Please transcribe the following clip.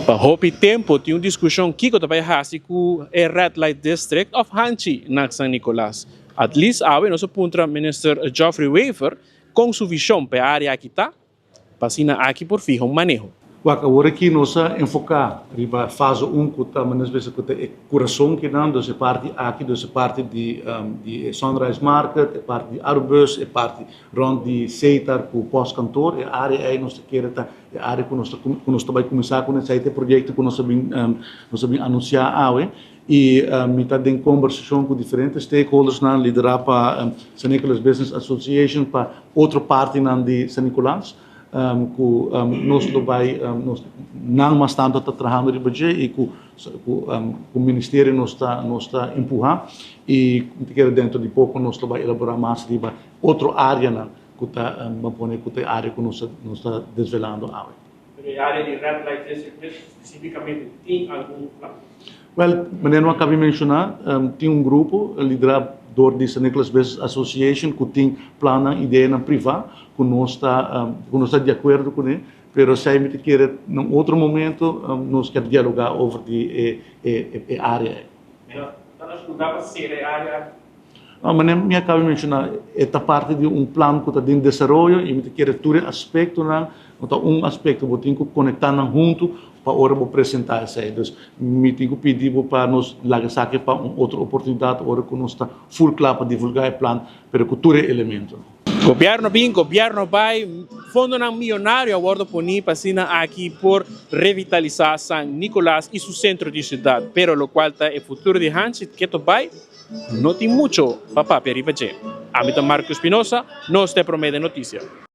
Pa hopi tempo tin un discusion kico ta bay haci cu e Red Light District of Hanchi na San Nicolas. At least awe nos a puntra Minister Geoffrey Wever con su vision pa e area aki ta, pa asina aki por fiha un maneho. Wak, awor aki nos a enfoca riba fase 1 cu ta manera nos bisa cu ta e curason kinan, dus e parti aki, dus e parti di di e Sunrise Market, e parti di Arubus, e parti rond di Setar cu Postkantoor, e area ey nos ta kere ta E área ku nos ta ku nos ta bai kuminsá ku esei ta e proyekto ku nos a bin nos a bin anunsiá awe i mi ta den kombersashon ku diferente stakeholdersnan liderá pa San Nicolas Business Association pa otro partinan di San Nicolas ku nos lo bai nos nan mas tantu ta trahando riba dje i ku ku ku ministerio nos ta nos ta empuhá i mi ta kere dentro di poko nos lo bai elaborá mas riba otro áreanan. Ku ta bo pone ku ta e área ku nos nos ta desvelando awe. Pero e área di Red Light District mes spesífikamente tin algun plan? Wèl, manera no a kabi menshoná, tin un grupo liderá dor di San Nicolas Business Association ku tin plannan, ideanan privá ku nos ta ku nos ta di akuerdo kuné, pero esei mi ta kere na un otro momento nos kier dialogá over di e e área ei. Pero ta nos lugá pa sera e área aki? No, manera mi a caba di menciona, e ta parti di un plan cu ta den desaroyo y mi ta kere tur e aspectonan, no ta un aspecto, bo tin cu conecta nan hunto pa ora bo presenta esey. Dus mi tin cu pidi bo pa nos laga esaki pa un otro oportunidad ora cu nos ta full cla pa divulga e plan, pero cu tur e elementonan. Gobierno bin, gobierno bay, fondonan miyonario a wordo poni pa asina aki por revitalisa San Nicolas y su centro di ciudad, pero locual ta e futuro di Hanchi keto bay, No tin mucho pa papia riba dje. Ami ta Marco Espinosa, nos ta e Prome den Noticia.